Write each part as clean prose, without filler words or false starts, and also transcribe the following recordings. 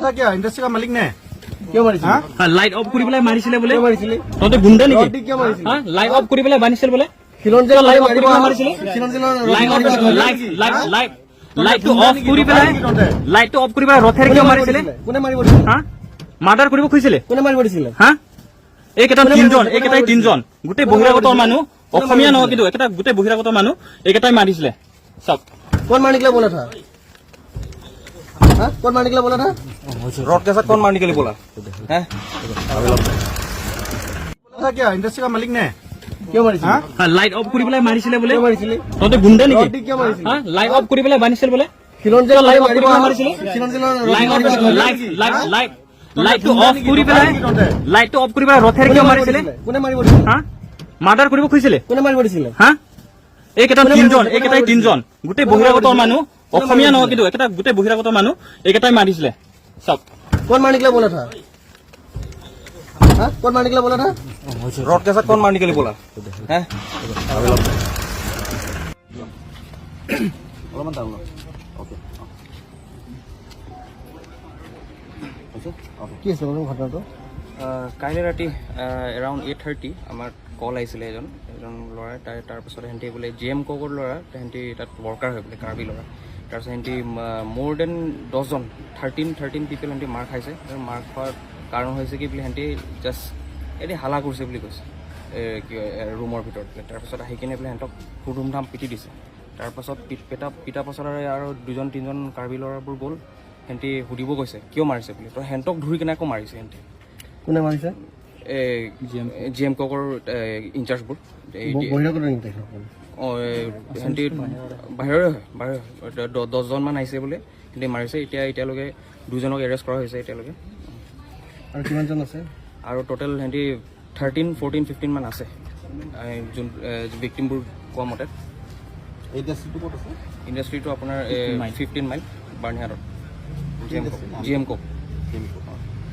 था क्या? इंडस्ट्री का मालिक ने? কিয় মাৰিছিলে? লাইট অফ কৰি পেলাই মাৰিছিলে বোলে। কিয় মাৰিছিলে? তহঁতে গুণ্ডা নেকি? ৰড দি কিয় মাৰিছিলে? হা, লাইট অফ কৰি পেলাই বান্ধিছিল বোলে। খিলঞ্জীয়া লাইট অফ মাৰিব কৰি পেলাই মাৰিছিলে? খিলঞ্জীয়া। Light off, light, light, light, লাইটটো অফ কৰি পেলাই, লাইটটো অফ কৰি পেলাই ৰথেৰে কিয় মাৰিছিলে? কোনে মাৰিব দিছিলে? হা, মাৰ্ডাৰ কৰিব খুজিছিলে? কোনে মাৰিব দিছিলে? হা, এইকেইটা কোনে তিনজন। মাৰিছিলে? এইকেইটাই তিনজন গোটেই বহিৰাগতৰ মানুহ, অসমীয়া নহয় কিন্তু একেটা গোটেই বহিৰাগতৰ মানুহ এইকেইটাই মাৰিছিলে, চাওক। कौन मारने के लिए बोला था? हाँ, कौन मारने के लिए बोला था? रड के साथ कौन मारने के लिए बोला है? था क्या? इंडस्ट्री का मालिक ने? কিয় মাৰিছিলে? লাইট অফ কৰি পেলাই মাৰিছিলে বোলে। কিয় মাৰিছিলে? তহঁতে গুণ্ডা নেকি? ৰড দি কিয় মাৰিছিলে? হা, লাইট অফ কৰি পেলাই বান্ধিছিল বোলে। খিলঞ্জীয়া লাইট অফ মাৰিব কৰি পেলাই মাৰিছিলে? খিলঞ্জীয়া। Light off, light, light, light, লাইটটো অফ কৰি পেলাই, লাইটটো অফ কৰি পেলাই ৰথেৰে কিয় মাৰিছিলে? কোনে মাৰিব দিছিলে? হা, মাৰ্ডাৰ কৰিব খুজিছিলে? কোনে মাৰিব দিছিলে? হা, এইকেইটা কোনে তিনজন। মাৰিছিলে? এইকেইটাই তিনজন গোটেই বহিৰাগতৰ মানুহ, অসমীয়া নহয় কিন্তু একেটা গোটেই বহিৰাগতৰ মানুহ এইকেইটাই মাৰিছিলে, চাওক। कौन मारने के लिए बोला था? हाँ, कौन मारने के लिए बोला था? रड के साथ कौन मारने के लिए बोला है? অলপমান ডাঙৰ, অ'কে। কি আছে বাৰু ঘটনাটো? কাইলৈ ৰাতি এৰাউণ্ড 8:30 আমাৰ কল আহিছিলে এজন ল'ৰাই। তাৰপাছত সিহঁতি বোলে জি এম ককৰ ল'ৰা, সিহঁতি তাত ৱৰ্কাৰ হয় বোলে, কাৰ্বি ল'ৰা। তাৰপিছত সিহঁতি মোৰ then 10জন, 13 পিপল সিহঁতি মাৰ খাইছে। আৰু মাৰ খোৱাৰ কাৰণ হৈছে কি বোলে, সিহঁতি জাষ্ট এনে হালা কৰিছে বুলি কৈছে, কি ৰুমৰ ভিতৰত বোলে। তাৰপাছত আহি কিনে বোলে সিহঁতক ধুমধাম পিটি দিছে। তাৰপাছত পিটা পাছত আৰু দুজন তিনিজন কাৰ্বি ল'ৰাবোৰ গ'ল, সিহঁতি সুধিব গৈছে কিয় মাৰিছে বুলি। তো সিহঁতক ধৰি কিনে আকৌ মাৰিছে সিহঁতি। কোনে মাৰিছে? জি এম ককৰ ইনচাৰ্জবোৰ। বহিৰাগত নেকি তেখেতসকল? অঁ, সিহঁতি বাহিৰৰে হয়, বাহিৰৰ হয়। 10জনমান আহিছে বোলে, সিহঁতি মাৰিছে। এতিয়ালৈকে দুজনক এৰেষ্ট কৰা হৈছে এতিয়ালৈকে। আৰু কিমানজন আছে? আৰু ট'টেল সিহঁতি 13, 14, 15 মান আছে, এই যোন ভিক্টিমবোৰ কোৱা মতে। ইণ্ডাষ্ট্ৰিটো ক'ত আছে? ইণ্ডাষ্ট্ৰিটো আপোনাৰ 15 মাইল, বাৰ্ণিহাটত, জি এম কক, জি এম কক।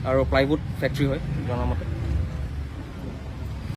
আৰু প্লাইউড ফেক্টৰী হয় জনামতে।